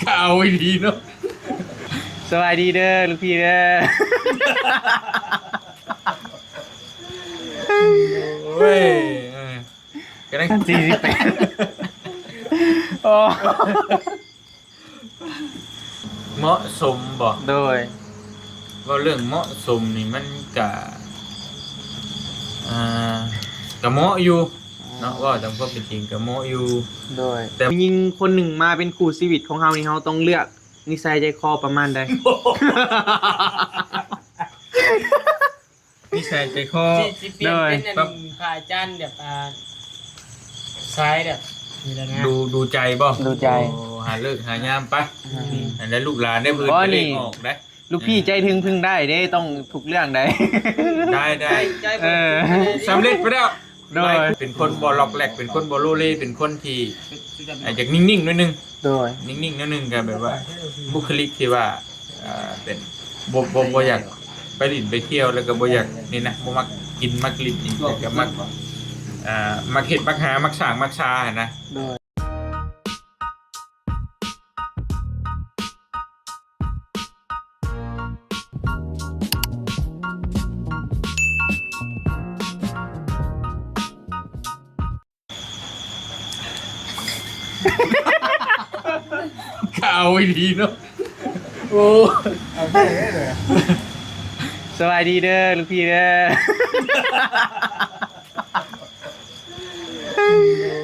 ກໍເອົາອີ່ຫຼີເນາະ. ສະບາຍດີເດີລູກພີ່ເດີ. ໂອ້ຍ ເອີ ກຳລັງ ສີ່ສິບແປດ ໂອ້ ເໝາະສົມບໍ? ໂດຍ ເວົ້າເລື່ອງເໝາະສົມນີ້ມັນກະ ອ່າ ກະເໝາະຢູ່ເນາະ ເວົ້າຕາມຄວາມເປັນຈິງກະເໝາະຢູ່. ໂດຍ ແຕ່ຜູ້ຍິງຄົນໜຶ່ງມາເປັນຄູ່ຊີວິດຂອງເຮົານີ້ ເຮົາຕ້ອງເລືອກນິໄສໃຈຄໍປະມານໃດ? ນິໄສໃຈຄໍ ຊິ ຊິປ່ຽນ ໂດຍ ເປັນອັນ ແບບ ພະອາຈານແບບ ອ່າ ສາຍແບບນີ້ແຫຼະນະ ດູ ດູໃຈບໍ? ດູໃຈ ໂອ້ ຫາເລີກຫາຍາມໄປ. ອືມ ອັນນັ້ນລູກຫຼານໄດ້ ເພິ່ນ ບໍ່ ກໍເລີຍ ນີ້ ອອກໄດ້ ລູກພີ່ໃຈເຖິງເພິ່ງໄດ້ເດ້ ຕ້ອງທຸກເລື່ອງໄດ້. ໄດ້ ໄດ້ ເອີ ສຳເລັດໄປແລ້ວ. ໂດຍ ເປັນຄົນບໍ່ລັອກແລັກ ເປັນຄົນບໍ່ໂລເລ ເປັນຄົນທີ່ ອ່າ ຢາກນິ່ງໆໜ້ອຍໜຶ່ງ. ໂດຍ ນິ່ງໆໜ້ອຍໜຶ່ງ ກໍແບບວ່າບຸກຄະລິກທີ່ວ່າ ອ່າ ເປັນ ບໍ່ ບໍ່ ບໍ່ຢາກໄປຫຼິ້ນໄປທ່ຽວ ແລ້ວກໍບໍ່ຢາກນີ້ນະ ບໍ່ມັກກິນມັກຫຼິ້ນນີ້ ແຕ່ກໍມັກ ອ່າ ມັກເຮັດມັກຫາ ມັກສ້າງມັກຊາຫັ້ນນະ. ໂດຍ ກໍເອົາອີ່ຫຼີເນາະ. ໂອ້ ເອົາແທ້ເລີຍ. ສະບາຍດີເດີລູກພີ່ເດີ.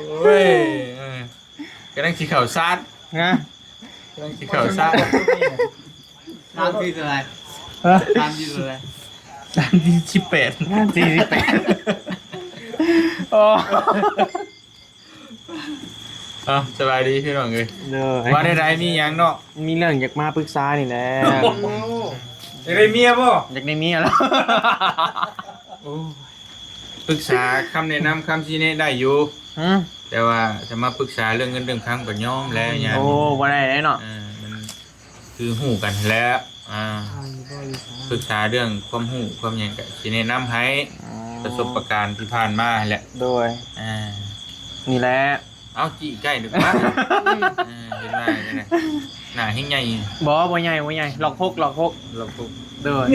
ໂອ້ຍ ເອີ ກຳລັງຊິເຂົ້າຊານ ຮະ ກຳລັງຊິເຂົ້າຊານ. ຊານທີ່ເທົ່າໃດ? ຮະ? ຊານທີ່ເທົ່າໃດ? ຊານທີ່ສິບແປດ ຊານທີ່ສິບແປດ. ໂອ້ ເອົ້າ ສະບາຍດີພີ່ນ້ອງເອີຍ. ໂດຍ ວ່າແນວໃດ ມີຫຍັງເນາະ? ມີເລື່ອງຢາກມາປຶກສານີ້ແຫຼະ. ໂອ້ ຢາກໄດ້ເມຍບໍ່? ຢາກໄດ້ເມຍແລ້ວ. ໂອ້ ປຶກສາຄຳແນະນຳ ຄຳຊີ້ແນະໄດ້ຢູ່ ຮະ ແຕ່ວ່າຈະມາປຶກສາເລື່ອງເງິນເລື່ອງຄຳກໍຍອມແລ້ວຍາມ ໂອ້ ນີ້ ບໍ່ໄດ້ເນາະ. ເອີ ມັນຄືຮູ້ກັນແລ້ວ ອ່າ ປຶກສາເລື່ອງຄວາມຮູ້ຄວາມຫຍັງກໍຊິແນະນຳໃຫ້ ອືມ ປະສົບປະການທີ່ຜ່ານມາຫັ້ນແຫຼະ. ໂດຍ ອ່າ ນີ້ແຫຼະ. ເອົາ ຈີ້ໃກ້ດີກວ່າ. ເອີ ເຫັນວ່າຈັ່ງໃດ ໜ້າແຮງໃຫຍ່. ບໍ່ ບໍ່ໃຫຍ່ ບໍ່ໃຫຍ່ ລັອກຫົກ ລັອກຫົກ ລັອກຫົກ. ໂດຍ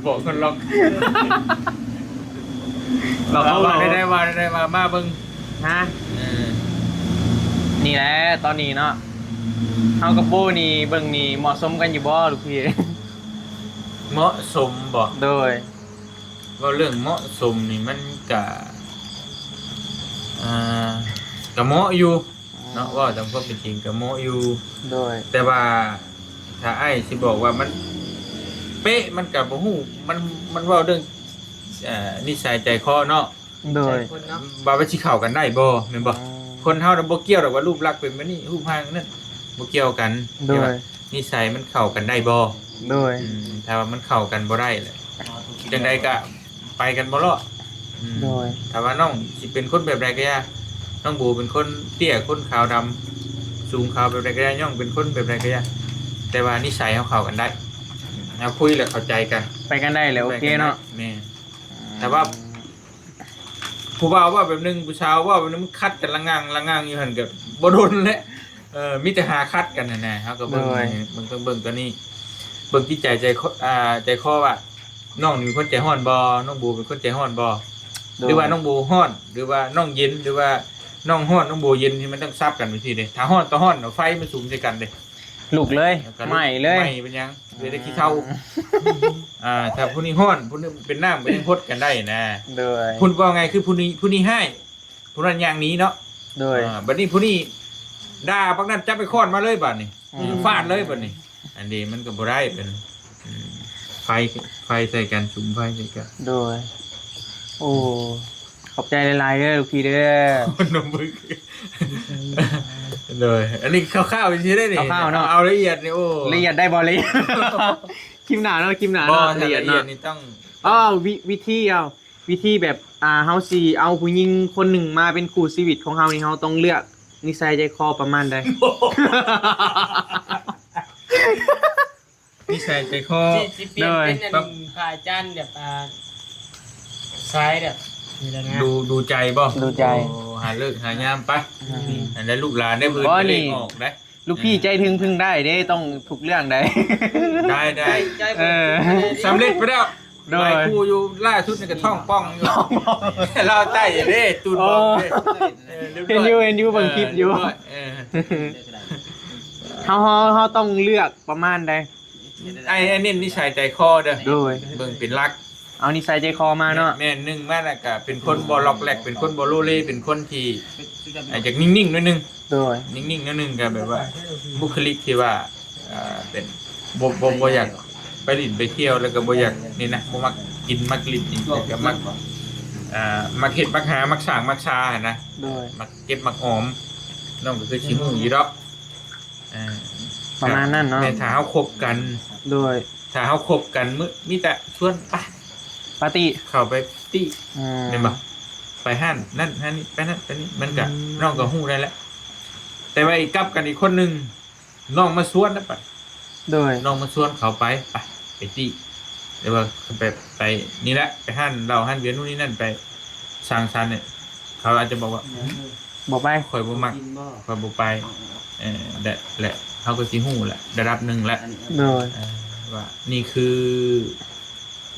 ບອກຄົນລັອກ ລັອກຫົກ. ວ່າ ວ່າໄດ້ ວ່າໄດ້ ວ່າມາເບິ່ງ ຮະ ເອີ ນີ້ແຫຼະ ຕອນນີ້ເນາະ ເຮົາກັບໂບນີ້ເບິ່ງນີ້ເໝາະສົມກັນຢູ່ບໍ່ລູກພີ່? ເໝາະສົມບໍ? ໂດຍ ເວົ້າເລື່ອງເໝາະສົມນີ້ມັນກະ ອ່າ ກະເໝາະຢູ່ເນາະ ເວົ້າຕາມຄວາມເປັນຈິງກະເໝາະຢູ່. ໂດຍ ແຕ່ວ່າຖ້າອ້າຍຊິບອກວ່າມັນເປະ ມັນກະບໍ່ຮູ້ ມັນ ມັນເວົ້າເລື່ອງ ເອີ ນິໄສໃຈຄໍເນາະ. ໂດຍ ວ່າມັນຊິເຂົ້າກັນໄດ້ບໍ່ ແມ່ນບໍ່? ອືມ ຄົນເຮົານະບໍ່ກ່ຽວດອກວ່າຮູບລັກເປັນແບບນີ້ ຮູບຮ່າງນັ້ນ ບໍ່ກ່ຽວກັນ. ໂດຍ ແຕ່ວ່ານິໄສມັນເຂົ້າກັນໄດ້ບໍ່? ໂດຍ ອືມ ຖ້າວ່າມັນເຂົ້າກັນບໍ່ໄດ້ແຫຼະ ຈັ່ງໃດກະໄປກັນບໍ່ລອດ. ອືມ ໂດຍ ຖ້າວ່ານ້ອງຊິເປັນຄົນແບບໃດກະຢ່າ ນ້ອງໂບເປັນຄົນເຕ້ຍ ຄົນຂາວດຳ ສູງຂາວແບບໃດກະຢ່າ ນ້ອງເປັນຄົນແບບໃດກະຢ່າ ແຕ່ວ່ານິໄສເຮົາເຂົ້າກັນໄດ້ ເຮົາຄຸຍແລ້ວເຂົ້າໃຈກັນ ໄປກັນໄດ້ແຫຼະ ໂອເຄເນາະ. ແມ່ນ ແຕ່ວ່າ ອືມ ຜູ້ບ່າວເວົ້າແບບໜຶ່ງ ຜູ້ສາວເວົ້າແບບໜຶ່ງ ມັນຂັດກັນລະງັງລະງັງຢູ່ຫັ້ນ ກໍບໍ່ດົນແຫຼະ. ເອີ ມີແຕ່ຫາຂັດກັນຫັ້ນນະ ເຮົາກໍເບິ່ງ ໂດຍ ເບິ່ງ ເບິ່ງ ເບິ່ງຕົວນີ້ ເບິ່ງຈິດໃຈໃຈຄໍ ອ່າ ໃຈຄໍວ່າ ນ້ອງນີ້ເປັນຄົນໃຈຮ້ອນບໍ່? ນ້ອງໂບເປັນຄົນໃຈຮ້ອນບໍ່? ໂດຍ ຫຼືວ່ານ້ອງໂບຮ້ອນ ຫຼືວ່ານ້ອງເຢັນ ຫຼືວ່ານ້ອງຮ້ອນ ນ້ອງໂບເຢັນ ທີ່ມັນຕ້ອງສັບກັນໄປຊີ້ເດ້. ຖ້າຮ້ອນຕໍ່ຮ້ອນ ເອົາໄຟມາສຸມໃສ່ກັນເດ້ ລຸກເລີຍ ແລ້ວກໍລຸກ ໄໝ້ເລີຍ ໄໝ້ເປັນຫຍັງ? ເວລາຂີ້ເຖົ້າ. ອ່າ ຖ້າຜູ້ນີ້ຮ້ອນ ຜູ້ນີ້ເປັນນ້ຳ ກໍຍັງຫົດກັນໄດ້ນະ. ໂດຍ ຜູ້ ເວົ້າງ່າຍຄືຜູ້ນີ້ ຜູ້ນີ້ຮ້າຍ ຜູ້ນັ້ນຍ່າງໜີເນາະ. ໂດຍ ອ່າ ບັດນີ້ຜູ້ນີ້ດ່າບັກນັ້ນ ຈັບໄມ້ຄ້ອນມາເລີຍບາດນີ້ ອືມ ຟາດເລີຍບາດນີ້. ອັນນີ້ມັນກໍບໍ່ໄດ້ ເປັນ ອືມ ໄຟ ໄຟໃສ່ກັນ ສຸມໄຟໃສ່ກັນ. ໂດຍ ໂອ້ ຂອບໃຈຫຼາຍໆເດີລູກພີ່ເດີ ຄົນໜຸ່ມບຶກ. ໂດຍ ອັນນີ້ຄ່າວໆ ຊື່ໄດ້ນີ້ ຄ່າວໆເນາະ ເອົາລະອຽດນີ້ ໂອ້ ລະອຽດໄດ້ບໍ່? ລະອຽດ ຄລິບໜ້າເນາະ ຄລິບໜ້າເນາະ ລະອຽດ ລະອຽດເນາະ ນີ້ຕ້ອງ ອໍ ວິ ວິທີ ເອົາ ວິທີແບບ ອ່າ ເຮົາຊິເອົາຜູ້ຍິງຄົນໜຶ່ງມາເປັນຄູ່ຊີວິດຂອງເຮົານີ້ ເຮົາຕ້ອງເລືອກນິໄສໃຈຄໍປະມານໃດ? ນິໄສໃຈຄໍ ຊິ ຊິປ່ຽນ ໂດຍ ເປັນອັນ ແບບ ພະອາຈານແບບ ອ່າ ສາຍແບບນີ້ແຫຼະນະ ດູ ດູໃຈບໍ? ດູໃຈ ໂອ້ ຫາເລີກຫາຍາມໄປ. ອືມ ອັນນັ້ນລູກຫຼານໄດ້ເພິ່ນ ບໍ່ ກໍເລີຍ ນີ້ ອອກໄດ້. ລູກພີ່ໃຈເຖິງເພິ່ງໄດ້ເດ້ ຕ້ອງທຸກເລື່ອງໄດ້. ໄດ້ ໄດ້ ໃຈ ເອີ ເພິ່ນ ສຳເລັດໄປແລ້ວ. ໂດຍ ຫຼາຍຄູ່ຢູ່ ລ່າສຸດນີ້ກໍທ້ອງປ່ອງຢູ່ ທ້ອງປ່ອງ ລາວໃຕ້ເດ້ ຕູນບອກເດ້. ໂອ້ ເອີ ຮຽບຮ້ອຍ ເຫັນຢູ່ ເຫັນຢູ່ ເບິ່ງຄລິບຢູ່. ເອີ ຮຽບຮ້ອຍ ເອີ ເຮົາ ເຮົາ ເຮົາຕ້ອງເລືອກປະມານໃດ? ອ້າຍ ອ້າຍເນັ້ນນິໄສໃຈຄໍເດີ. ໂດຍ ເບິ່ງເປັນຫຼັກ. ເອົານິໄສໃຈຄໍມາເນາະ. ແມ່ນ ໜຶ່ງມາແລ້ວກະເປັນຄົນບໍ່ລັອກແລັກ ເປັນຄົນບໍ່ໂລເລ ເປັນຄົນທີ່ ອາ ຢາກນິ່ງໆໜ້ອຍໜຶ່ງ. ໂດຍ ນິ່ງໆໜ້ອຍໜຶ່ງ ກໍແບບວ່າບຸກຄະລິກທີ່ວ່າ ເປັນ ບໍ່ ບໍ່ ບໍ່ຢາກໄປຫຼິ້ນໄປທ່ຽວ ແລ້ວກໍບໍ່ຢາກນີ້ນະ ບໍ່ມັກກິນມັກຫຼິ້ນນີ້ ແລ້ວກໍມັກ ອາ ມັກເຮັດມັກຫາ ມັກສ້າງມັກຊາຫັ້ນນະ. ໂດຍ ມັກເກັບມັກອອມ. ນ້ອງກໍຄືຊິຮູ້ຢູ່ດອກ. ເອີ ປະມານນັ້ນເນາະ. ແມ່ນ ຖ້າເຮົາຄົບກັນ. ໂດຍ ຖ້າເຮົາຄົບກັນ ມີ ມີແຕ່ຊວນໄປ ປາຕີ້ ເຂົ້າໄປປາຕີ້. ອືມ ແມ່ນບໍ່? ໄປຮ້ານນັ້ນຮ້ານນີ້ ໄປນັ້ນໄປນີ້ ມັນກະ ອືມ ນ້ອງກໍຮູ້ໄດ້ແລ້ວ. ແຕ່ວ່າອີກກັບກັນອີກຄົນໜຶ່ງ ນ້ອງມາຊວນນະ ໄປ. ໂດຍ ນ້ອງມາຊວນເຂົາໄປ ໄປ ໄປຕີ້ ຫຼືວ່າໄປ ໄປນີ້ແຫຼະ ໄປຮ້ານເຫຼົ້າຮ້ານເບຍນູ່ນນີ້ນັ້ນ ໄປສັງສັນນີ້ ເຂົາອາດຈະບອກວ່າ ບໍ່ໄປ ຂ້ອຍບໍ່ມັກ ຂ້ອຍບໍ່ໄປ. ເອີ ແລະ ແລະ ເຮົາກໍຊິຮູ້ແຫຼະ ລະດັບໜຶ່ງແຫຼະ. ໂດຍ ເອີ ວ່ານີ້ຄື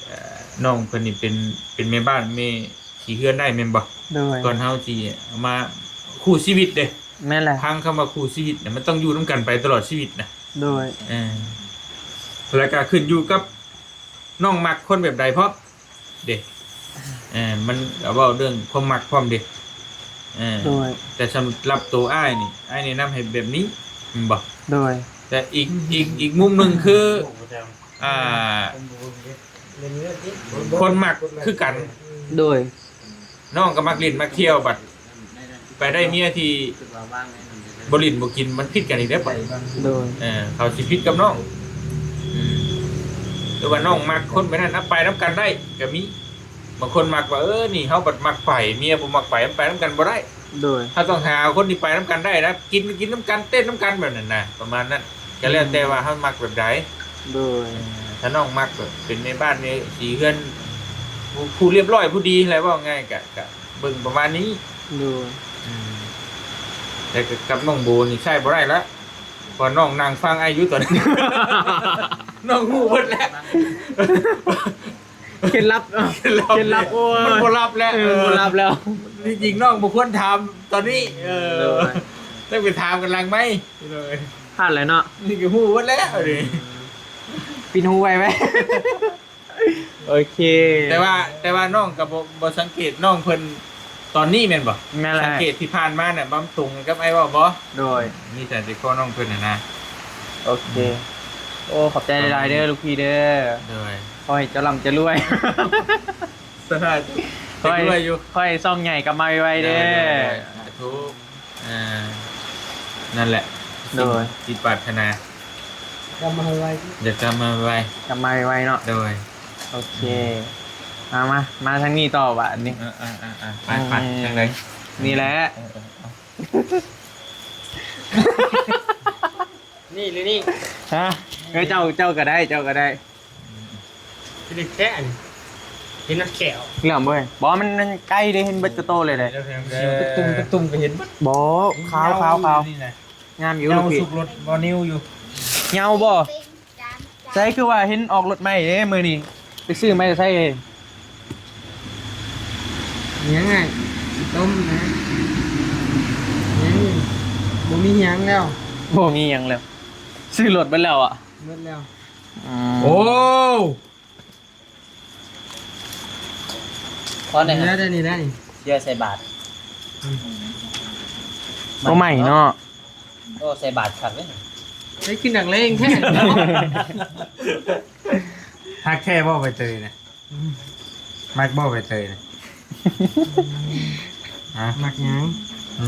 ເອີ ນ້ອງເພິ່ນນີ້ເປັນ ເປັນແມ່ບ້ານແມ່ ຂີ່ເຮືອນໄດ້ແມ່ນບໍ່? ໂດຍ ກ່ອນເຮົາຊິມາຄູ່ຊີວິດເດ້. ແມ່ນແຫຼະ ຟັງຄຳວ່າຄູ່ຊີວິດນະ ມັນຕ້ອງຢູ່ນຳກັນໄປຕະຫຼອດຊີວິດນະ. ໂດຍ ເອີ ແລ້ວກະຂຶ້ນຢູ່ກັບນ້ອງມັກຄົນແບບໃດພ້ອມເດ້. ເອີ ມັນກໍເວົ້າເລື່ອງຄວາມມັກພ້ອມເດ້. ເອີ ໂດຍ ແຕ່ສຳລັບໂຕອ້າຍນີ້ ອ້າຍແນະນຳໃຫ້ແບບນີ້ແມ່ນບໍ່? ໂດຍ ແຕ່ອີກ ອີກ ອີກມຸມໜຶ່ງຄື ອ່າ ຄົນມັກຄືກັນ. ໂດຍ ນ້ອງກໍມັກຫຼິ້ນມັກທ່ຽວ ບັດໄປໄດ້ເມຍທີ່ບໍ່ຫຼິ້ນບໍ່ກິນ ມັນຜິດກັນອີກເດ້ບັດ. ໂດຍ ເອີ ເຂົາຊິຜິດກັບນ້ອງ. ອືມ ຫຼືວ່ານ້ອງມັກຄົນແບບນັ້ນ ເອົາໄປນຳກັນໄດ້ກໍມີ. ບາງຄົນມັກວ່າ ເອີ ນີ້ເຮົາບັດມັກໄປ ເມຍບໍ່ມັກໄປ ມັນໄປນຳກັນບໍ່ໄດ້. ໂດຍ ເຮົາຕ້ອງຫາຄົນທີ່ໄປນຳກັນໄດ້ນະ ກິນກໍກິນນຳກັນ ເຕັ້ນນຳກັນ ແບບນັ້ນນະ ປະມານນັ້ນ. ກໍແລ້ວແຕ່ວ່າເຮົາມັກແບບໃດ. ໂດຍ ເອີ ຖ້ານ້ອງມັກແບບເປັນແມ່ບ້ານ ແມ່ສີເຮືອນ ຜູ້ ຜູ້ລຽບຮ້ອຍ ຜູ້ດີແຫຼະ ເວົ້າງ່າຍ ກະ ກະເບິ່ງປະມານນີ້. ໂດຍ ອືມ ແຕ່ກັບນ້ອງໂບນີ້ໃຊ້ບໍ່ໄດ້ລະ ເພາະນ້ອງນັ່ງຟັງອ້າຍຢູ່ຕອນນີ້ ນ້ອງຮູ້ເບິດແລ້ວ. ເຄັດລັບ ເຄັດລັບ ເຄັດລັບ ໂອ້ຍ ມັນບໍ່ລັບແລ້ວ. ເອີ ເອີ ມັນບໍ່ລັບແລ້ວ ທີ່ຈິງນ້ອງບໍ່ຄວນຖາມຕອນນີ້. ເອີ ໂດຍ ຕ້ອງໄປຖາມກັນຫຼັງໄມ. ໂດຍ ພາດແລ້ວເນາະ ນີ້ກໍຮູ້ເບິດແລ້ວນີ້ ປິດຫູໄວ້ໄວ້. ໂອເຄ ແຕ່ວ່າ ແຕ່ວ່ານ້ອງກໍບໍ່ ບໍ່ສັງເກດນ້ອງເພິ່ນຕອນນີ້ແມ່ນບໍ່? ແມ່ນແຫຼະ ສັງເກດທີ່ຜ່ານມານະ ມັນຕົງກັບອ້າຍເວົ້າບໍ່? ໂດຍ ມີແຕ່ຕິດຄໍນ້ອງເພິ່ນຫັ້ນນະ. ໂອເຄ ອືມ ໂອ້ ຂອບໃຈຫຼາຍໆເດີລູກພີ່ເດີ. ໂດຍ ຂໍໃຫ້ເຈົ້າລ່ຳເຈົ້າລວຍ. ສາທຸ ຂໍໃຫ້ ໃຫ້ລວຍຢູ່ ຂໍໃຫ້ຊ່ອງໃຫຍ່ກັບມາໄວໆເດີ. ໂດຍ ໂດຍ ໂດຍ ສາທຸ. ອ່າ ນັ້ນແຫຼະ ໂດຍ ສິ່ງທີ່ປາດຖະໜາ ກັບມາໄວໆ ຢາກກັບມາໄວໆ ກັບມາໄວໆເນາະ. ໂດຍ ໂອເຄ ອືມ ມາ ມາ ມາທາງນີ້ຕໍ່ບາດນີ້. ເອີ ເອີ ເອີ ເອີ ໄປ ໄປ ອືມ ທາງໃດ? ນີ້ແຫຼະ ເອີ ເອີ ເອີ ນີ້ຫຼືນີ້? ຮະ? ເອີ ເຈົ້າ ເຈົ້າກໍໄດ້ ເຈົ້າກໍໄດ້. ຄືເດັກແທ້ນີ້ ເຫັນແລ້ວແຂວ ເຫຼື້ອມເວີຍ. ບໍ່ ມັນ ມັນໃກ້ເດ້ ເຫັນເບິດກະໂຕເລີຍເດ້. ຊິວຕະຕຸ່ມຕະຕຸ່ມກໍເຫັນເບິດ. ບໍ່ ຂາວ ຂາວ ຂາວ ນີ້ນະ ງາມຢູ່ ເຫຍົາສຸກລົດບໍ່ນິ້ວຢູ່ ເຫຍົາບໍ່? ໃສ ຄືວ່າເຫັນອອກລົດໃໝ່ເດ້ມື້ນີ້ ໄປຊື້ມາແຕ່ໃສເອີຍ? ຫຍັງໄງ ຊິຕົ້ມນະ ຫຍັງ ບໍ່ມີຫຍັງແລ້ວ ບໍ່ມີຫຍັງແລ້ວ ຊື້ລົດເບິດແລ້ວອະ ເບິດແລ້ວ. ອືມ ໂອ້ ພໍແນ່ ເຫຼືອໄດ້ນີ້ໄດ້ນີ້ ເຊື່ອໃສ່ບາດ ອືມ ບໍ່ໃໝ່ເນາະ. ໂອ້ ໃສ່ບາດຄັກເດ້ ໃສ່ຄືນັກເລງແທ້. ຮັກແທ້ບໍ່ໃບເຕີຍນະ? ມັກບໍ່ໃບເຕີຍນະ? ຮະ? ມັກຫຍັງ? ຫື?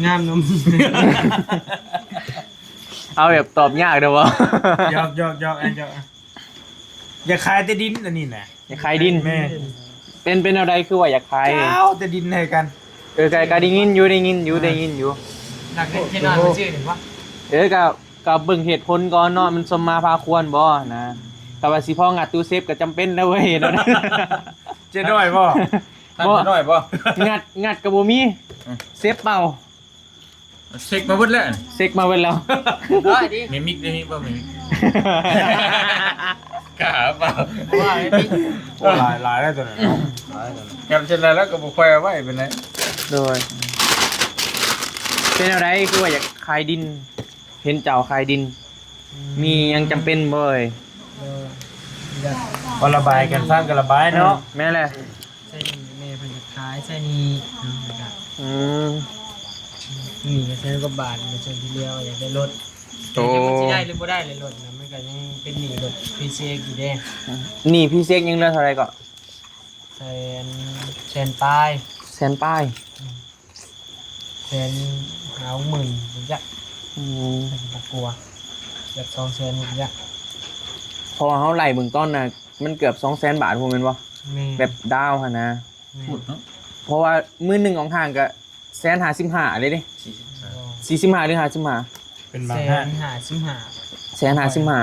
ງາມນຳ ເອົາແບບຕອບຍາກເດີບໍ່? ຢອກໆໆ ຢາກຂາຍແຕ່ດິນອັນນີ້ນະ. ຢາກຂາຍດິນ? ແມ່ນ. ເປັນ ເປັນແນວໃດຄືວ່າຢາກຂາຍ? ເຈົ້າ ແຕ່ດິນໃຫ້ກັນ. ເອີ ກະ ກະໄດ້ຍິນຢູ່ ໄດ້ຍິນຢູ່ ອ່າ ໄດ້ຍິນຢູ່. ນັກເລງທີ່ນອນ ໂອ້ໂຫ ມັນຊື່ຫຍັງວະ? ເອີ ກະ ກະເບິ່ງເຫດຜົນກ່ອນເນາະ ມັນສົມມາພາຄວນບໍ່ນະ. ຖ້າວ່າຊິພໍງັດຕູ້ເຊບກະຈຳເປັນແລ້ວເວີຍເນາະ. ເຈ້ນ້ອຍບໍ່? ທັນ ບໍ່ ນ້ອຍບໍ່? ງັດ ງັດກໍບໍ່ມີ ອືມ ເຊັບເປົ່າ ເຊັກມາເບິດແລ້ວ ເຊັກມາເບິດແລ້ວ ເລີຍດິ ມີມິກ ມີມິກບໍ່? ມີມິກ ກະເປົ່າ ບໍ່ວ່າແມ່ນຕິ ໂອ້ ຫຼາຍ ຫຼາຍແລ້ວຕົວນັ້ນເນາະ ຫຼາຍແລ້ວ ແຄມເຊັ່ນໃດແລ້ວກໍບໍ່ຄ່ອຍເອົາໄວ້ປານໃດ ໂດຍ ເປັນແນວໃດ ຄືວ່າຢາກຂາຍດິນ? ເຫັນເຈົ້າຂາຍດິນ ອືມ ມີຫຍັງຈຳເປັນບໍ່ເອີຍ? ເອີ ຢາກ ບໍ່ລະບາຍກັນຟັງກໍລະບາຍເນາະ ເອີ ແມ່ນແຫຼະ ໃຊ້ໜີ້ແມ່ເພິ່ນກໍຂາຍ ໃຊ້ໜີ້ເນາະ ແລ້ວກໍ ອືມ ໜີ້ກໍແສນກວ່າບາດ ກໍສ່ວນທີ່ເຫຼືອຢາກໄດ້ລົດ ໂອ້ ແຕ່ມັນຊິໄດ້ຫຼືບໍ່ໄດ້ແຫຼະລົດນະ ມັນກໍຍັງເປັນໜີ້ລົດ ພີຊີເອັກ ຢູ່ເດ້ ໜີ້ ພີຊີເອັກ ຍັງເຫຼືອເທົ່າໃດເກາະ? ແສນ ແສນປາຍ ແສນປາຍ ອືມ ແສນຫ້າໝື່ນພຸ້ນຈັກ ອືມ ບໍ່ກວ່າ ເກືອບສອງແສນພຸ້ນຈັກ ເພາະວ່າເຮົາໄລ່ເບິ່ງຕອນນະ ມັນເກືອບສອງແສນບາດພຸ້ນແມ່ນບໍ່? ແມ່ນ ແບບດາວຫັ້ນນະ ແມ່ນ ໂພດເນາະ ເພາະວ່າມືໜຶ່ງຂອງຫ້າງກະແສນຫ້າສິບຫ້າເລີຍເດ້ ສີ່ສິບຫ້າ ສີ່ສິບຫ້າ ຫຼື ຫ້າສິບຫ້າ ເປັນບາງຮ້ານ ແສນຫ້າສິບຫ້າ ແສນຫ້າສິບຫ້າ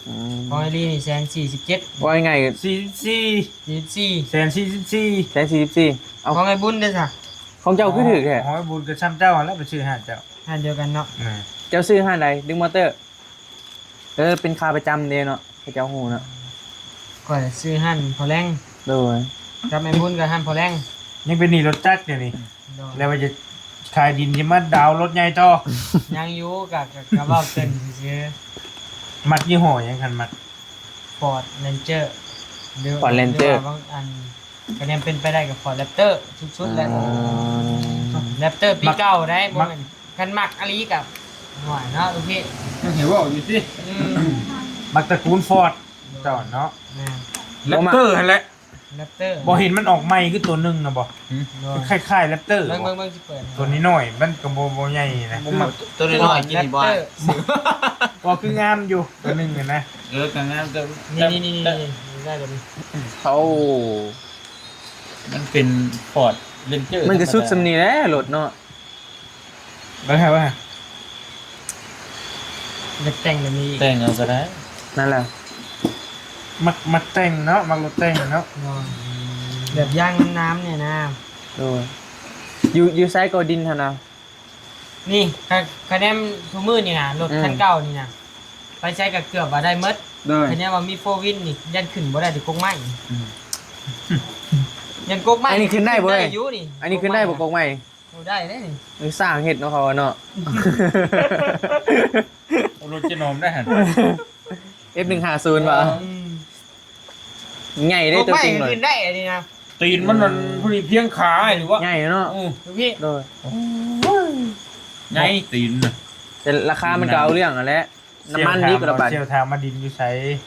ອືມ ຂອງອ້າຍລີນີ້ແສນສີ່ສິບເຈັດ ວ່າງ່າຍໆ ສີ່ສິບສີ່ ສີ່ສິບສີ່ ແສນສີ່ສິບສີ່ ແສນສີ່ສິບສີ່ ເອົາ ຂອງອ້າຍບຸນເດ້ຊະ? ຂອງເຈົ້າຄືຖືກແທ້? ຂອງອ້າຍບຸນກໍຊ່ຳເຈົ້າຫັ້ນແຫຼະ ໄປຊື້ຮ້ານເຈົ້າ ຮ້ານດຽວກັນເນາະ ອືມ ເຈົ້າຊື້ຮ້ານໃດ? ດຶງມອເຕີ ເອີ ເປັນຂາປະຈຳເດ້ເນາະ ເຂົາເຈົ້າຮູ້ເນາະ ຂ້ອຍຊື້ຮ້ານພໍ່ແລງ ໂດຍ ກັບອ້າຍບຸນກໍຮ້ານພໍ່ແລງ ຍັງເປັນໜີ້ລົດຈັກດຽວນີ້ ໂດຍ ແລ້ວວ່າຈະຂາຍດິນ ຈະມາດາວລົດໃຫຍ່ຕໍ່ ຍັງຢູ່ ກະ ກະ ກະເວົ້າເກີ່ນຊື່ໆ ມັກຍີ່ຫໍ້ຫຍັງ? ຄັນມັກ ຟອດແລນເຈີ ຫຼື ຟອດແລນເຈີ ຫຼືວ່າບາງອັນ ກະແນມເປັນໄປໄດ້ກໍ ຟອດແຣັບເຕີ ສຸດໆແຫຼະ ອໍ ແຣັບເຕີປີເກົ່າໄດ໋ ບໍ່ແມ່ນ ຄັນມັກອີ່ຫຼີກໍ ໂອ້ຍເນາະ ໂອເຄ ຍັງໃຫ້ເວົ້າຢູ່ຕິ ອືມ ມັກຕະກູນຟອດ ເຈົ້າເນາະ ແມ່ນ ແຣັບເຕີຫັ້ນແຫຼະ ແຣັບເຕີ ບໍ່ເຫັນມັນອອກໃໝ່ຄືຕົວໜຶ່ງນະບໍ່? ຫືມ ໂດຍ ຄ້າຍໆແຣັບເຕີ ເບິ່ງ ບໍ່ ເບິ່ງ ເບິ່ງຊິເປີດ ຕົວນ້ອຍໆ ມັນກໍບໍ່ ບໍ່ໃຫຍ່ນະ ບໍ່ມັກ ຕົວນ້ອຍໆກິນນີ້ບໍ່? ແຣັບເຕີ ບໍ່ ຄືງາມຢູ່ຕົວໜຶ່ງຫັ້ນນະ ເອີ ກໍງາມ ແຕ່ ນີ້ໆໆ ນີ້ ນີ້ໄດ້ຕົວນີ້ ເອົາ ມັນເປັນຟອດແຣນເຈີ ມັນກໍສຸດສ່ຳນີ້ແຫຼະລົດເນາະ ເບິ່ງໃຫ້ເບິ່ງໃຫ້ ຢາກແຕ່ງແບບນີ້ ແຕ່ງເອົາກໍໄດ້ ນັ້ນແຫຼະ ມັກ ມັກແຕ່ງເນາະ ມັກລົດແຕ່ງເນາະ ແບບຢາງງາມໆນີ້ນະ ໂດຍ ຢູ່ ຢູ່ໃສກໍດິນຫັ້ນນະ ນີ້ ຄະ ຄະແນນທຸກມື້ນີ້ນະ ລົດ ອືມ ຄັນເກົ່ານີ້ນະ ໄປໃສກໍເກືອບວ່າໄດ້ໝົດ ໂດຍ ຄະແນນວ່າມີໂຟວິນນີ້ ຢ້ານຂຶ້ນບໍ່ໄດ້ແຕ່ກົກໄມ້ ອືມ ຢ້ານກົກໄມ້ ອັນນີ້ຂຶ້ນໄດ້ບໍ່ເອີຍ? ໄດ້ຢູ່ນີ້ ອັນນີ້ຂຶ້ນໄດ້ບໍ່ກົກໄມ້? ໂອ້ ໄດ້ເດ້ນີ້ ເອີ ສ້າງເຮັດເນາະ ເຂົາວ່າເນາະ ເອົາລົດຈະໜອມໄດ້ຫັ້ນ ເອັຟໜຶ່ງຫ້າສູນ ວ່າ ອືມ ໃຫຍ່ເດ້ຕົວຈິງເລີຍ ຂຶ້ນໄດ້ອັນນີ້ນະ ຕີນມັນນັ້ນ ອືມ ພໍດີພຽງຂາ ຫຼືວ່າ ໃຫຍ່ເນາະ ອືມ ໂດຍ ໃຫຍ່ຕີນນະ ແຕ່ລາຄາມັນກໍເອົາເລື່ອງຫັ້ນແຫຼະ ນ້ຳມັນນີ້ກໍລະບາດ ສ່ຽວຖາມວ່າດິນຢູ່ໃສ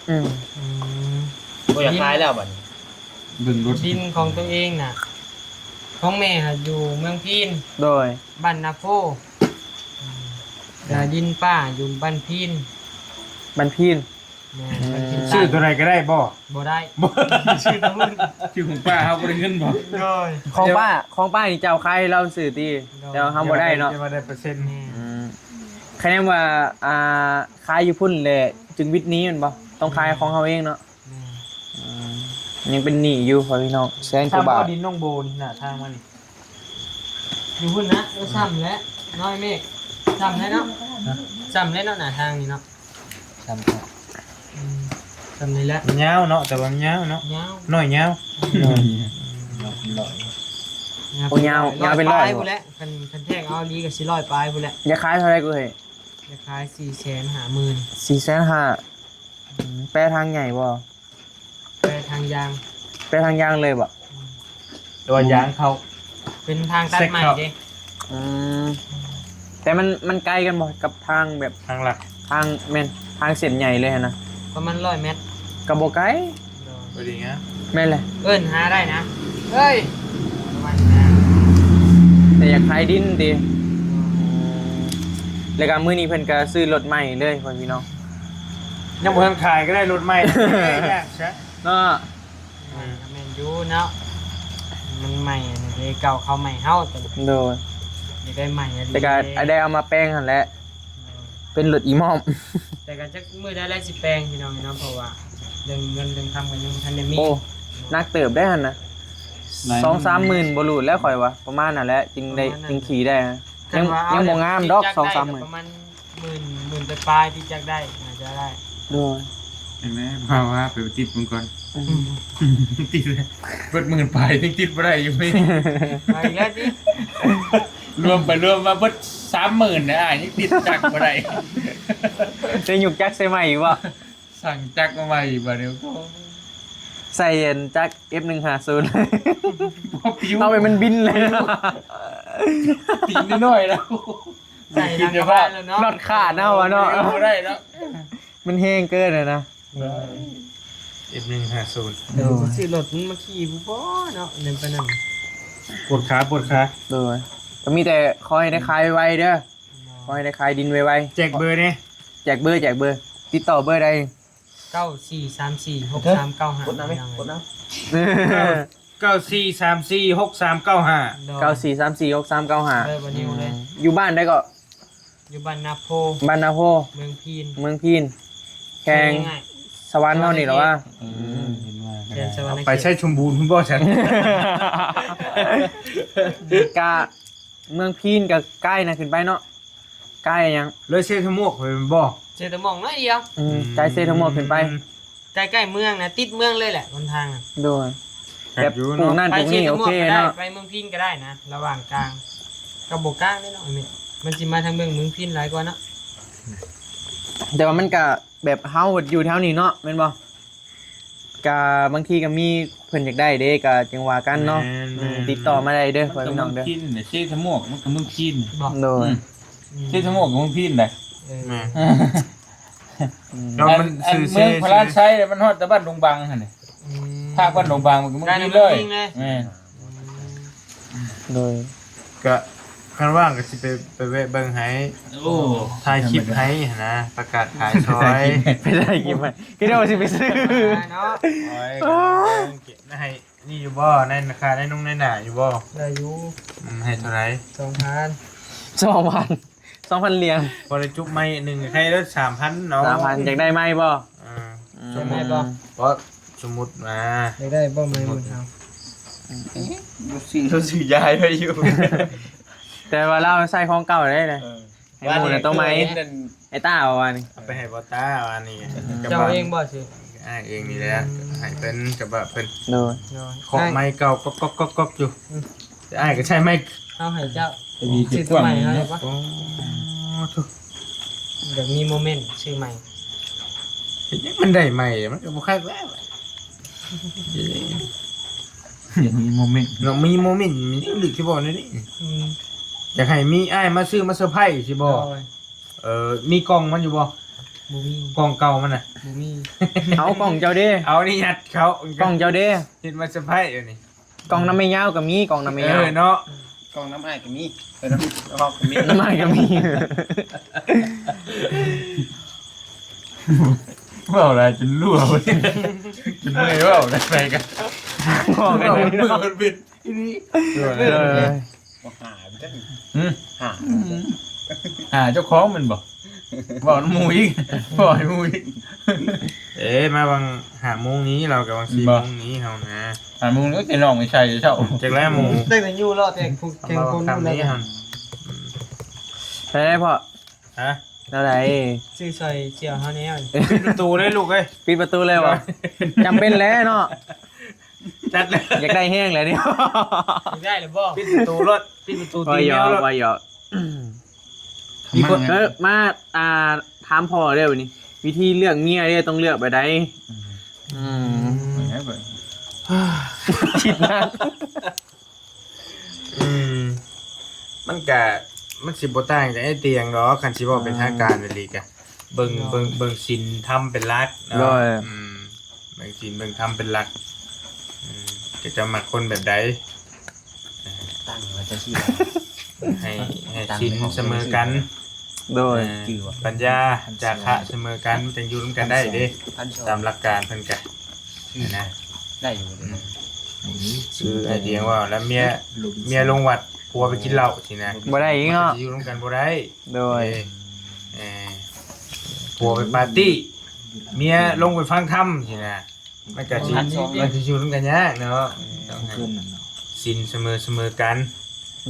ອືມ ອືມ ບໍ່ຢາກຂາຍແລ້ວບັດນີ້ ເບິ່ງລົດ ດິນຂອງຕົວເອງນະ ຂອງແມ່ຫາຢູ່ເມືອງພີນ ໂດຍ ບ້ານນາໂພ ອືມ ແລະດິນປ້າຢູ່ບ້ານພີນ ບ້ານພີນ ແມ່ນ ອືມ ບ້ານພີນ ຊື້ຕົວໃດກໍໄດ້ບໍ່? ບໍ່ໄດ້ ບໍ່ ຊື້ຕົວນັ້ນ ຊື້ຂອງປ້າເຮົາບໍ່ໄດ້ເງິນບໍ່? ໂດຍ ຂອງປ້າ ຂອງປ້ານີ້ເຈົ້າຂາຍໃຫ້ລາວຊື້ຕິ? ໂດຍ ແຕ່ວ່າເຮົາບໍ່ໄດ້ເນາະ ຈະວ່າໄດ້ເປີເຊັນ ອືມ ຄະແນນວ່າ ອ່າ ຂາຍຢູ່ພຸ້ນແຫຼະ ຈຶ່ງວິດໜີແມ່ນບໍ່? ຕ້ອງຂາຍຂອງເຮົາເອງເນາະ ອືມ ອືມ ຍັງເປັນໜີ້ຢູ່ພໍ່ພີ່ນ້ອງ ແສນກວ່າບາດ ຊ່ຳບໍ່ ດິນໜອງໂບນີ້ ໜ້າທາງມານີ້ ຢູ່ພຸ້ນນະ ເອີ ຊ່ຳແຫຼະ ນ້ອຍເມກ ຊ່ຳແຫຼະເນາະ ຮະ ຊ່ຳແຫຼະເນາະ ໜ້າທາງນີ້ເນາະ ຊ່ຳ ອືມ ຊ່ຳນີ້ແຫຼະ ມັນຍາວເນາະ ແຕ່ວ່າມັນຍາວເນາະ ຍາວ ນ້ອຍຍາວ ອືມ ໂອ້ ຍາວ ຍາວເປັນຮ້ອຍ ຮ້ອຍປາຍພຸ້ນແຫຼະ ຄັນ ຄັນແທກເອົາອີ່ຫຼີກໍຊິຮ້ອຍປາຍພຸ້ນແຫຼະ ຢາກຂາຍເທົ່າໃດກູເອີຍ? ຢາກຂາຍສີ່ແສນຫ້າໝື່ນ ສີ່ແສນຫ້າ ອືມ ແປທາງໃຫຍ່ບໍ່? ແປທາງຢາງ ແປທາງຢາງເລີຍບໍ່? ອືມ ແຕ່ວ່າຢາງເຂົ້າ ເປັນທາງຕັດໃໝ່ເດ້ ອືມ ແຕ່ມັນ ມັນໄກກັນບໍ່ກັບທາງແບບ ທາງຫຼັກ ທາງ ແມ່ນ ທາງເສັ້ນໃຫຍ່ເລີຍຫັ້ນນະ ປະມານຮ້ອຍແມັດ ກໍບໍ່ໄກ ໂດຍ ພໍດີງາມ ແມ່ນແຫຼະ ເອີ້ນຫາໄດ້ນະ ເອີຍ ປະມານນັ້ນ ແຕ່ຢາກຂາຍດິນຕິ ໂດຍ ແລ້ວກໍມື້ນີ້ເພິ່ນກໍຊື້ລົດໃໝ່ເລີຍ ພໍ່ພີ່ນ້ອງ ຍັງບໍ່ທັນຂາຍກໍໄດ້ລົດໃໝ່ ຍາກຊະ ເນາະ ອືມ ແມ່ນຢູ່ເນາະ ມັນໃໝ່ອັນນີ້ເດ້ ເກົ່າເຂົາໃໝ່ເຮົາ ໂດຍ ຢາກໄດ້ໃໝ່ອີ່ຫຼີ ແຕ່ກໍໄດ້ເອົາມາແປງຫັ້ນແຫຼະ ໂດຍ ເປັນລົດອີໝ້ອມ ແຕ່ກໍຈັກມື້ໃດແລ້ວຊິແປງພີ່ນ້ອງເນາະ ເພາະວ່າເລື່ອງເງິນເລື່ອງຄຳກໍຍັງບໍ່ທັນໄດ້ມີ ໂອ້ ໜັກເຕີບໄດ໋ຫັ້ນນະ ສອງສາມໝື່ນບໍ່ຫຼູດແລ້ວຂ້ອຍວ່າ ປະມານນັ້ນແຫຼະ ຈຶ່ງໄດ້ ປະມານນັ້ນ ຈຶ່ງຂີ່ໄດ້. ຍັງ ຍັງບໍ່ງາມດອກ ສອງສາມໝື່ນ ປະມານໝື່ນ ໝື່ນປາຍໆ ຕິດຈັກໄດ້ ໜ້າຈະໄດ້. ໂດຍ ເຫັນໄໝ ພາວາໄປຕິດເບິ່ງກ່ອນ. ອືມ ຕິດເບິດໝື່ນປາຍ ຍັງຕິດບໍ່ໄດ້ຢູ່ເມ. ເອົາອີກແລ້ວຕິ ລວມໄປລວມມາເບິດສາມໝື່ນນະ ອ້າຍ ຍັງຕິດຈັກບໍ່ໄດ້. ໄດ້ຍຸກຈັກໃສ່ໃໝ່ອີກບໍ່? ສັ່ງຈັກມາໃໝ່ບາດນີ້ ໃສ່ອັນຈັກ ເອັຟໜຶ່ງຫ້າສູນ ບໍ່ປິວ ເອົາໄປມັນບິນເລີຍ. ຕີນນ້ອຍໆ ແລ້ວ ໃສ່ຫຼັງກະບະແລ້ວເນາະ ນັອດຂາດເນາະວ່າເນາະ ບໍ່ໄດ້ເນາະ ມັນແຮງເກີນແລ້ວນະ. ເອັຟໜຶ່ງຫ້າສູນ ໂດຍ ຊື້ລົດມັນມາຂີ່ບໍ່ເນາະ ແນວປານນັ້ນ ປວດຂາ ປວດຂາ. ໂດຍ ກໍມີແຕ່ຂໍໃຫ້ໄດ້ຂາຍໄວໆ ເດີ ຂໍໃຫ້ໄດ້ຂາຍດິນໄວໆ. ແຈກເບີແດ່ ແຈກເບີ ແຈກເບີ ຕິດຕໍ່ເບີໃດ? ເກົ້າສີ່ສາມສີ່ຫົກສາມເກົ້າຫ້າ ກົດນຳ ກົດນຳ ເກົ້າສີ່ສາມສີ່ຫົກສາມເກົ້າຫ້າ ໂດຍ ເກົ້າສີ່ສາມສີ່ຫົກສາມເກົ້າຫ້າ ເບີບໍ່ນິວເລີຍ. ອືມ ຢູ່ບ້ານໃດເກາະ? ຢູ່ບ້ານນາໂພ ບ້ານນາໂພ ເມືອງພີນ ເມືອງພີນ ແຂວງ ສະຫວັນເຮົານີ້ລະວ່າ. ເອີ ເຫັນວ່າ ແຂວງສະຫວັນນະເຂດ ໄປໄຊສົມບູນພຸ້ນບໍ່ຊັ້ນ? ກະ ເມືອງພີນກໍໃກ້ນະ ຂຶ້ນໄປເນາະ ໃກ້ຫຍັງ ເລີຍເຊຕະມວກໄປແມ່ນບໍ່? ເຊຕະມວກໜ້ອຍດຽວ ອືມ ອືມ ໃກ້ເຊຕະມວກຂຶ້ນໄປ ໃກ້ໆເມືອງນະ ຕິດເມືອງເລີຍແຫຼະຫົນທາງນະ. ໂດຍ ແບບ ແບບ ຢູ່ເນາະ ປູກນັ້ນ ໄປເຊຕະມວກກໍໄດ້ ປູກນີ້ໂອເຄເນາະ ໄປເມືອງພີນກໍໄດ້ນະ ລະຫວ່າງກາງ ກໍບໍ່ກາງເດ້ເນາະ ອັນນີ້ມັນຊິມາທາງເບື້ອງເມືອງພີນຫຼາຍກວ່າເນາະ. ແຕ່ວ່າມັນກໍ ແບບເຮົາຢູ່ແຖວນີ້ເນາະ ແມ່ນບໍ່? ກະບາງທີກະມີເພິ່ນຢາກໄດ້ເດ້ ກະຈັ່ງວ່າກັນເນາະ. ແມ່ນໆ ອືມ ຕິດຕໍ່ມາໄດ້ເດີ ພໍ່ແມ່ພີ່ນ້ອງເດີ ມັນກະເມືອງພີນແຫຼະ ເຊຕະມວກ ມັນກະເມືອງພີນ. ໂດຍ ອືມ ອືມ ເຊຕະມວກກະເມືອງພີນໄດ໋. ເອີ ແມ່ນ ອືມ ແລ້ວມັນ ອັນ ຊື່ເມືອງພະລານໄຊ ມັນຮອດແຕ່ບ້ານດົງບັງຫັ້ນນີ້. ອືມ ພາກບ້ານດົງບັງມັນກະເມືອງພີນເລີຍ. ແມ່ນ ອືມ ໂດຍ ກະຄັນວ່າງກະຊິໄປ ໄປແວະເບິ່ງໃຫ້ ໂອ້ ຖ່າຍຄລິບໃຫ້ຫັ້ນນະ ປະກາດຂາຍຊອຍ ໄປຖ່າຍຄລິບໃຫ້ ຄືເຈົ້າຊິໄປຊື້ເນາະ. ໂອ້ຍ ໃຫ້ນີ້ຢູ່ບໍ່? ໃນ ຄ່າໃນນົງໃນໜ້າຢູ່ບໍ່? ໄດ້ຢູ່. ອືມ ໃຫ້ເທົ່າໃດ? ສອງພັນ ສອງພັນ ສອງພັນຫຼຽນ ພໍໄດ້ຈຸບໄມ້ໜຶ່ງ ໃຫ້ລະສາມພັນເນາະ. ສາມພັນ ຢາກໄດ້ໄມ້ບໍ່? ເອີ ອືມ ສົມມຸດ ເພາະສົມມຸດມາ ຢາກໄດ້ບໍ່ໄມ້ໝົດເຮົາ? ບໍ່ຊື້ ເຮົາຊື້ຢາຍໄວ້ຢູ່ ແຕ່ວ່າລາວໃຊ້ຂອງເກົ່າໄດ້ນະ. ເອີ ໃຫ້ໝູ່ນະ ໂຕໃໝ່ ເຫັນອັນ ໄອ້ຕ້າວ່ານີ້ ເອົາໄປໃຫ້ພໍ່ຕ້າວ່ານີ້. ເຈົ້າເອງບໍ່ຊື້? ອ້າຍເອງນີ້ແຫຼະ ອືມ ໃຫ້ເພິ່ນ ກະບະເພິ່ນ. ໂດຍ ໂດຍ ເຄາະໄມ້ເກົ່າກອກໆໆຢູ່. ອືມ ແຕ່ອ້າຍກໍໃຊ້ໄມ້ ເອົາໃຫ້ເຈົ້າ ໄປມີ ຊື້ໂຕໃໝ່ໃຫ້ບໍ່? ໂອ້ ໂທ້ ຢາກມີໂມເມັນຊື້ໃໝ່. ເຮັດຫຍັງມັນໄດ້ໃໝ່ ມັນກໍບໍ່ຄັກແລ້ວ. ຢາກມີໂມເມັນເນາະ ມີໂມເມັນ ມັນຈັ່ງລຶກຊິບໍ່ແນວນີ້. ອືມ ຢາກໃຫ້ມີອ້າຍມາຊື້ມາເຊີໄພຊິບໍ່? ໂດຍ ເອີ ມີກ່ອງມັນຢູ່ບໍ່? ບໍ່ມີ ກ່ອງເກົ່າມັນນະ ບໍ່ມີ. ເອົາກ່ອງເຈົ້າເດ້ ເອົານີ້ຍັດເຂົ້າ ກ່ອງເຈົ້າເດ້ ເຮັດມາເຊີໄພຢູ່ນີ້. ກ່ອງນຳແມ່ຍາວກໍມີ ກ່ອງນຳແມ່ຍາວ. ເອີເນາະ ກ່ອງນຳອ້າຍກໍມີ ເອີ ນຳເຮົາກໍມີ ນຳອ້າຍກໍມີ. ເວົ້າຫຼາຍຈົນຮົ່ວ ຈົນເມື່ອຍເວົ້າໄປກັນ ເວົ້າກັນເປັນອີ່ຫຼີ. ເອີ ຫາ ຫາ ຫາເຈົ້າຂອງແມ່ນບໍ່? ເວົ້ານຳໝູ່ອີກ ເວົ້າໃຫ້ໝູ່ອີກ. ເອີ ມາຫວ່າງຫ້າໂມງນີ້ ລາວກະຫວ່າງສີ່ໂມງນີ້ເຮົານະ. ຫ້າໂມງນີ້ ແຕ່ນ້ອງໄປໃສ່ເຊົ້າ ຈັກແລ້ວໝູ່ ຕັ້ງແຕ່ຢູ່ເລາະແຕ່ແກງຄົນພຸ້ນແລ້ວ. ໄດ້ພໍ່ ຮະ ແນວໃດ? ຊື້ຊ່ອຍສ່ຽວເຮົາແນວ ປິດປະຕູເລີຍລູກເອີຍ ປິດປະຕູເລີຍບໍ່? ຈຳເປັນແລ້ວເນາະ ຈັດເລີຍ ຢາກໄດ້ແຮງແລ້ວນີ້. ຢາກໄດ້ແລ້ວບໍ່? ປິດປະຕູໂລດ ປິດປະຕູຕີແມວໂລດ. ມີຄົນ ເອີ ມາ ອ່າ ຖາມພໍ່ເດີບາດນີ້ ວິທີເລືອກເມຍເດີ ຕ້ອງເລືອກແບບໃດ? ອືມ ອືມ ຄິດນານ. ອືມ ມັນກະ ມັນຊິບໍ່ຕ່າງຈາກໄອ້ຕຽງດອກ ຄັນຊິເວົ້າເປັນທາງການອີ່ຫຼີກະ ເບິ່ງ ເບິ່ງ ເບິ່ງສິນທຳເປັນຫຼັກເນາະ. ໂດຍ ອືມ ເບິ່ງສິນເບິ່ງທຳເປັນຫຼັກ. ອືມ ເຂົາເຈົ້າມັກຄົນແບບໃດ? ຕັ້ງວ່າຈັ່ງຊີ້ ໃຫ້ ໃຫ້ສິນສະເໝີກັນ. ໂດຍ ເອີ ປັນຍາ ຈາຄະສະເໝີກັນ ມັນຈັ່ງຢູ່ນຳກັນໄດ້ເດ້. ຕາມຫຼັກການເພິ່ນກະ ນະ ໄດ້ຢູ່. ອືມ ຄືໄອ້ຕຽງເວົ້າແລ້ວ ເມຍ ເມຍລົງວັດ ຜົວໄປກິນເຫຼົ້າຊີ້ນະ ບໍ່ໄດ້ອີກເນາະ ມັນຊິຢູ່ນຳກັນບໍ່ໄດ້. ໂດຍ ເອີ ເອີ ຜົວໄປປາຕີ້ ເມຍລົງໄປຟັງທຳຊີ້ນະ ມັນກະຊິ ມັນຊິຢູ່ນຳກັນຍາກເນາະ. ຕ້ອງໃຫ້ ສິນສະເໝີ ສະເໝີກັນ.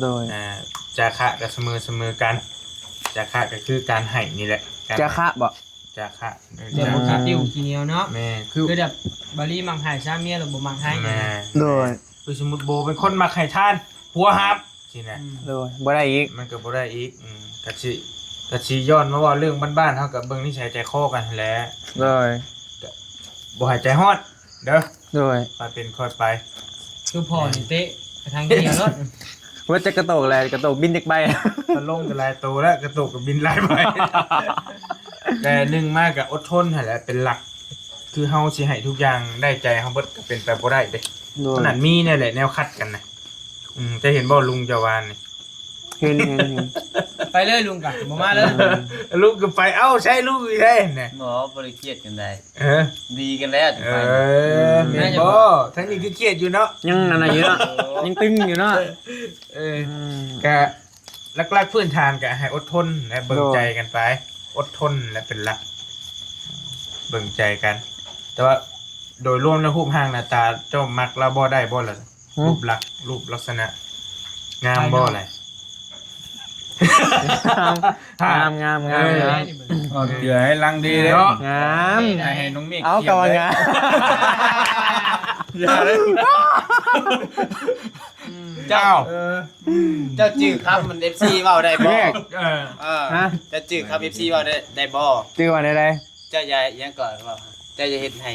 ໂດຍ ອ່າ ຈາຄະກໍສະເໝີ ສະເໝີກັນ. ຈາຄະກໍຄືການໃຫ້ນີ້ແຫຼະ ການ ຈາຄະບໍ? ຈາຄະ ແບບບໍ່ຂີ້ຕິ້ວຂີ້ໜຽວເນາະ. ແມ່ນ ຄື ຄືແບບບາລີມັກໃຫ້ ສາເມຍລະບໍ່ມັກໃຫ້. ແມ່ນ ໂດຍ ຄືສົມມຸດໂບເປັນຄົນມັກໃຫ້ທານ ຜົວຫາບ ຊີ້ນະ. ອືມ ໂດຍ ບໍ່ໄດ້ອີກ ມັນກໍບໍ່ໄດ້ອີກ. ອືມ ກະຊິ ກະຊິຍ້ອນມາເວົ້າເລື່ອງບ້ານໆ ເຮົາກໍເບິ່ງນິໄສໃຈຄໍກັນຫັ້ນແຫຼະ. ໂດຍ ກໍບໍ່ໃຫ້ໃຈຮ້ອນເດີ. ໂດຍ ຄ່ອຍເປັນຄ່ອຍໄປ. ຄືພໍ່ນີ້ເຕະໄປທາງດຽວໂລດ. ວ່າຈະກະໂຕກແຫຼະ ກະໂຕກບິນຈັກໃບ. ມັນລົງກໍຫຼາຍໂຕແລ້ວ ກະໂຕກກໍບິນຫຼາຍໃບ. ແຕ່ໜຶ່ງມາກໍອົດທົນຫັ້ນແຫຼະເປັນຫຼັກ. ຄືເຮົາຊິໃຫ້ທຸກຢ່າງໄດ້ໃຈເຮົາເບິດກໍເປັນໄປບໍ່ໄດ້ເດ້. ໂດຍ ຂະໜາດມີແນວແຫຼະແນວຂັດກັນນະ. ອືມ ເຈົ້າເຫັນບໍ່ລຸງເຈົ້າວານນີ້? ເຫັນ ເຫັນ ເຫັນ. ໄປເລີຍລຸງກະບໍ່ມາເລີຍ. ອືມ ລຸງກໍໄປ ເອົ້າ ໃຊ້ລຸງອີກແລ້ວນະ. ບໍ່ ບໍ່ໄດ້ຄຽດກັນໃດ. ເອີ ດີກັນແລ້ວ. ເອີ ແມ່ນບໍ່? ທາງນີ້ຄືຄຽດຢູ່ເນາະ ຍັງອັນນັ້ນຢູ່ເນາະ. ຍັງຕຶງຢູ່ເນາະ. ເອີ ອືມ ກະຫຼັກໆພື້ນຖານກະໃຫ້ອົດທົນ ແລະ ເບິ່ງໃຈກັນໄປ. ອົດທົນແລະເປັນຫຼັກ ເບິ່ງໃຈກັນ. ແຕ່ວ່າໂດຍລວມແລ້ວ ຮູບຮ່າງໜ້າຕາເຈົ້າມັກລາວບໍ່ ໄດ້ບໍ່ລະ? ຫືມ ຮູບລັກ ຮູບລັກສະນະງາມບໍ່ລະ? ງາມ ງາມ ງາມ. ເອີ ງາມ ເອີ ເອົາເກືອໃຫ້ລັງດີເດ້ເນາະ. ງາມ ໃຫ້ ໃຫ້ນ້ອງເມກ. ເອົາ ຂຽນ ກໍວ່າງາມ. ຢ່າເລີຍ. ເຈົ້າ ເອີ ເຈົ້າຈື່ຄຳມັນ ເອັຟຊີ ເວົ້າໄດ້ບໍ່? ເອີ ເອີ ຮະ? ເຈົ້າຈື່ຄຳ ເອັຟຊີ ເວົ້າໄດ້ ໄດ້ບໍ່? ຈື່ວ່າແນວໃດ? ເຈົ້າຢ່າ ຫຍັງກໍ ເຈົ້າຢ່າເຮັດໃຫ້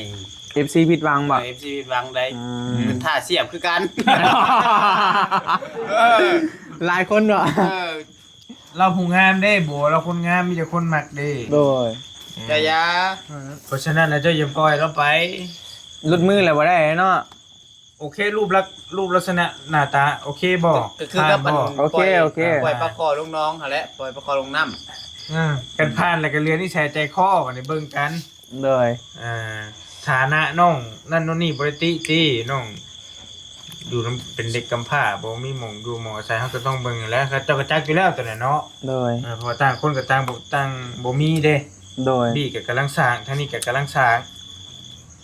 ເອັຟຊີ ຜິດຫວັງບໍ່? ເອີ ເອັຟຊີ ຜິດຫວັງໄດ໋. ອືມ ເປັນທ່າສຽບຄືກັນ. ເອີ ຫຼາຍຄົນເນາະ. ເອີ ລາວຜູ້ງາມເດ້ ໂບ ລາວຄົນງາມ ມີແຕ່ຄົນມັກເດ້. ໂດຍ ເຈົ້າຢ່າ. ເອີ ເພາະສະນັ້ນແລ້ວເຈົ້າຢ່າປ່ອຍລາວໄປ. ຫຼຸດມືແລ້ວບໍ່ໄດ້ເນາະ. ໂອເຄ ຮູບລັກ ຮູບລັກສະນະໜ້າຕາໂອເຄບໍ່? ກໍຄືກັບ ຜ່ານບໍ່? ໂອເຄ ໂອເຄ ປ່ອຍປາຄໍລົງໜອງຫັ້ນແຫຼະ ປ່ອຍປາຄໍລົງນ້ຳ. ເອີ ຄັນຜ່ານແລ້ວກໍເຫຼືອນິໄສໃຈຄໍ ບັດນີ້ເບິ່ງກັນ. ໂດຍ ອ່າ ຖານະນ້ອງນັ້ນໂນ່ນນີ້ບໍ່ໄດ້ຕິຕິ ນ້ອງຢູ່ນຳ ເປັນເດັກກຳພ້າ ບໍ່ມີໝ່ອງຢູ່ໝ່ອງອາໄສ ເຮົາກໍຕ້ອງເບິ່ງຫັ້ນແຫຼະ. ເຂົາເຈົ້າກໍຈັກຢູ່ແລ້ວຕອນນັ້ນເນາະ. ໂດຍ ເອີ ເພາະວ່າຕ່າງຄົນກໍຕ່າງບໍ່ ຕ່າງບໍ່ມີເດ້. ໂດຍ ນີ້ກໍກຳລັງສ້າງ ທາງນີ້ກໍກຳລັງສ້າງ.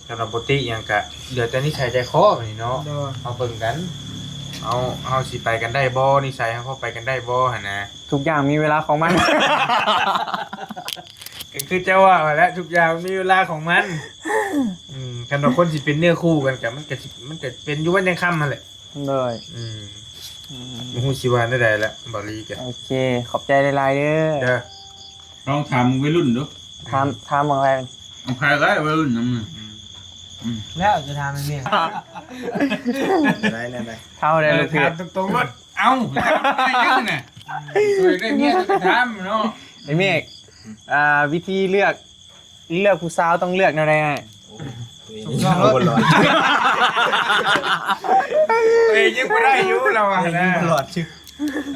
ຄັນວ່າບໍ່ຕິຫຍັງກະເຫຼືອແຕ່ນິໄສໃຈຄໍບາດນີ້ເນາະ. ໂດຍ ເຮົາເບິ່ງກັນ ເຮົາ ເຮົາຊິໄປກັນໄດ້ບໍ່ ນິໄສເຮົາພໍໄປກັນໄດ້ບໍ່ຫັ້ນນະ. ທຸກຢ່າງມີເວລາຂອງມັນ. ກໍຄືເຈົ້າວ່າຫັ້ນແຫຼະ ທຸກຢ່າງມີເວລາຂອງມັນ. ອືມ ຄັນວ່າຄົນຊິເປັນເນື້ອຄູ່ກັນກະ ມັນກະຊິ ມັນກະເປັນຢູ່ວັນຍັງຄ່ຳຫັ້ນແຫຼະ. ໂດຍ ອືມ ອືມ ບໍ່ຮູ້ຊິວ່າແນວໃດລະ ບາລີກະ. ໂອເຄ ຂອບໃຈຫຼາຍໆເດີ. ເດີ ລອງຖາມໄວລຸ້ນດູ. ຖາມ ຖາມເບິ່ງໄວລຸ້ນ. ເອົາໃຜໄດ້ໄວລຸ້ນນຳ. ອືມ ອືມ ແລ້ວຈະຖາມແມ່ນ. ໄດ້ ໄດ້ ໄດ້. ຖາມໄດ້ລູກພີ່ ຖາມຕົງໆໂລດ. ເອົ້າ ຖາມໄດ້ຫຍັງນະ? ໂອ້ຍ ໄດ້ເມຍກໍຖາມເນາະ. ໄອ້ເມກ ອ່າ ວິທີເລືອກ ເລືອກຜູ້ສາວຕ້ອງເລືອກແນວໃດອ້າຍ? ໂອ້ຍ ຕົວເອງຍັງບໍ່ລອດ ຕົວເອງຍັງບໍ່ໄດ້ຢູ່ລາວວ່າ ຕົວເອງຍັງບໍ່ລອດຊື່.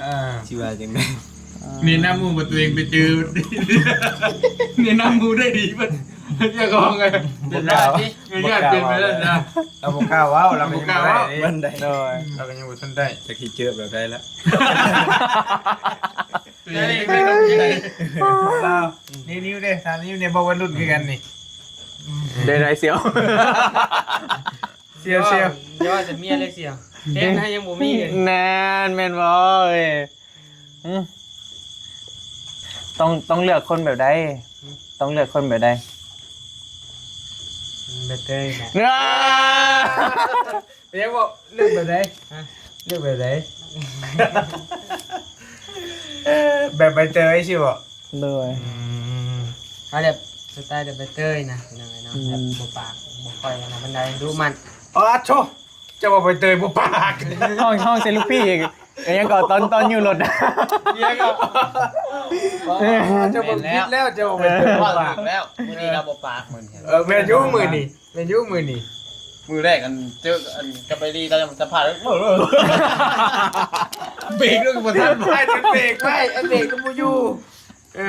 ເອີ ຊິວ່າຈັ່ງໃດ? ແນະນຳໝູ່ວ່າຕົວເອງໄປເຈີ ແນະນຳໝູ່ໄດ້ດີເບິດ ເຈົ້າຂອງໄງ ບໍ່ກ້າ ເປັນຍາດເປັນໄປແລ້ວນະ. ລາວບໍ່ກ້າເວົ້າ ລາວກໍຍັງບໍ່ໄດ້ ບໍ່ກ້າເວົ້າ ເດ້ ໂດຍ ລາວກໍຍັງບໍ່ທັນໄດ້ ຈັກຊິເຈີແບບໃດລະ. ລາວ ນິວໆເດ້ ຖາມນິວເດ້ ບໍ່ວັຍລຸ້ນຄືກັນນີ້. ໄດ້ ໄດ້ສ່ຽວ ສ່ຽວ ສ່ຽວ ຢ່າວ່າແຕ່ເມຍເລີຍສ່ຽວ ແຟນໃຫ້ຍັງບໍ່ມີເລີຍ. ແມ່ນ ແມ່ນບໍ່ເອີຍ? ຫື ຕ້ອງ ຕ້ອງເລືອກຄົນແບບໃດ? ຕ້ອງເລືອກຄົນແບບໃດ? ແບບເຕີຍນະ. ເປັນຫຍັງບໍ່ ເລືອກແບບໃດ? ຮະ ເລືອກແບບໃດ? ແບບໃບເຕີຍຊີ້ບໍ່? ໂດຍ ອືມ ເອົາແບບສະໄຕແບບໃບເຕີຍນະ ພີ່ນ້ອງເອີຍເນາະ. ອືມ ແບບບໍ່ປາກ ບໍ່ຄ່ອຍອັນນັ້ນປານໃດ ດຸໝັ່ນ. ອາໂທ້ ເຈົ້າວ່າໃບເຕີຍບໍ່ປາກ ຮ້ອງ ຮ້ອງໃສ່ລູກພີ່ອີກ. ອີຫຍັງກໍຕອນ ຕອນຢູ່ລົດ ອີຫຍັງກໍ ເຈົ້າບໍ່ຜິດແລ້ວ ເຈົ້າວ່າໃບເຕີຍບໍ່ປາກແລ້ວ. ມື້ນີ້ລາວບໍ່ປາກມື້ນີ້. ເອີ ແມ່ນຢູ່ມື້ນີ້ ແມ່ນຢູ່ມື້ນີ້. ມື້ແລກອັນເຈີອັນກັບໄປລີຕອນສຳພາດ ເບຣກລະບໍ່ທັນ ໄປຈົນເບຣກໄວ້ ອັນເບຣກລະບໍ່ຢູ່. ເອີ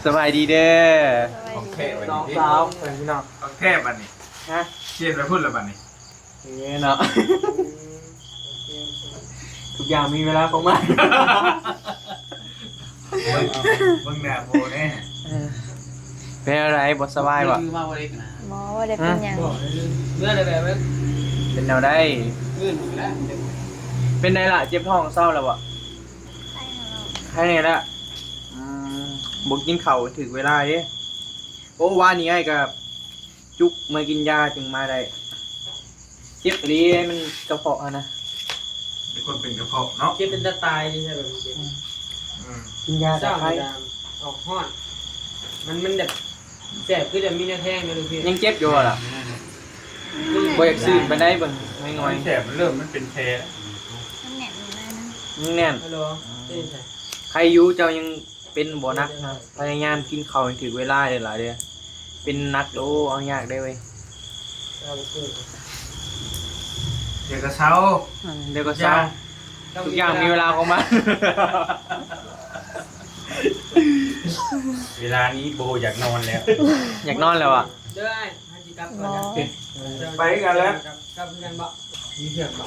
ສະບາຍດີເດີ. ຂອງແທ້ບັດນີ້ ນ້ອງສາວ ພີ່ນ້ອງ ຂອງແທ້ບັດນີ້. ຮະ ປ່ຽນໄປພຸ້ນລະບັດນີ້. ເອີເນາະ ທຸກຢ່າງມີເວລາຂອງມັນ. ເບິ່ງ ເບິ່ງໜ້າໂພແດ່. ເອີ ເປັນຈັ່ງໃດ ບໍ່ສະບາຍບໍ່? ມາບໍ່ໄດ້ນະ ບໍ່ ບໍ່ໄດ້ເປັນຫຍັງ. ບໍ່ ເມື່ອໃດແບບ ເປັນແນວໃດ? ອື່ນອີກແລ້ວ. ເປັນໃດລະ? ເຈັບທ້ອງເຊົາແລ້ວບໍ່? ໄຄແລ້ວ ໄຄແດ່ລະ. ອືມ ບໍ່ກິນເຂົ້າຖືກເວລາເດ້. ໂອ້ ວານນີ້ອ້າຍກໍຈຸກມາກິນຢາຈຶ່ງມາໄດ້. ເຈັບອີ່ຫຼີ ມັນກະເພາະຫັ້ນນະ. ເປັນຄົນເປັນກະເພາະເນາະ. ເຈັບເປັນຕາຕາຍເດ້ ແບບນີ້. ອືມ ອືມ ກິນຢາ ເຊົ້າ ຕາໄຄ ນີ້ກໍອອກຮ້ອນ. ມັນ ມັນແບບແສບ ຄືແບບມີແນວແທງເດ້ລູກພີ່. ຍັງເຈັບຢູ່ບໍ່ລະ? ອືມ ບໍ່ຢາກຊື້ປານໃດ ເບິ່ງງ່ອຍໆ. ມັນແສບ ມັນເລີ່ມ ມັນເປັນແຜ. ມັນແໜ້ນຢູ່ໃນນັ້ນ. ຍັງແໜ້ນ. ຮັລໂຫຼ ເປັນໃດ? ໄຄຢູ່ ເຈົ້າຍັງເປັນບໍ່ໜັກນະ. ພະຍາຍາມກິນເຂົ້າໃຫ້ຖືກເວລາເດີຫຼາເດີ. ເປັນໜັກໂດ ເອົາຍາກເດ້ເວີຍ. ດຽວກໍເຊົາ. ອືມ ດຽວກໍເຊົາ. ທຸກຢ່າງມີເວລາຂອງມັນ. ເວລານີ້ໂບຢາກນອນແລ້ວ. ຢາກນອນແລ້ວອະ. ເດີອ້າຍ ເຮົາຊິກັບກ່ອນນະ. ໄປກັນແລ້ວ. ກັບ ກັບຄືກັນບໍ່? ມີເຄື່ອງບໍ່?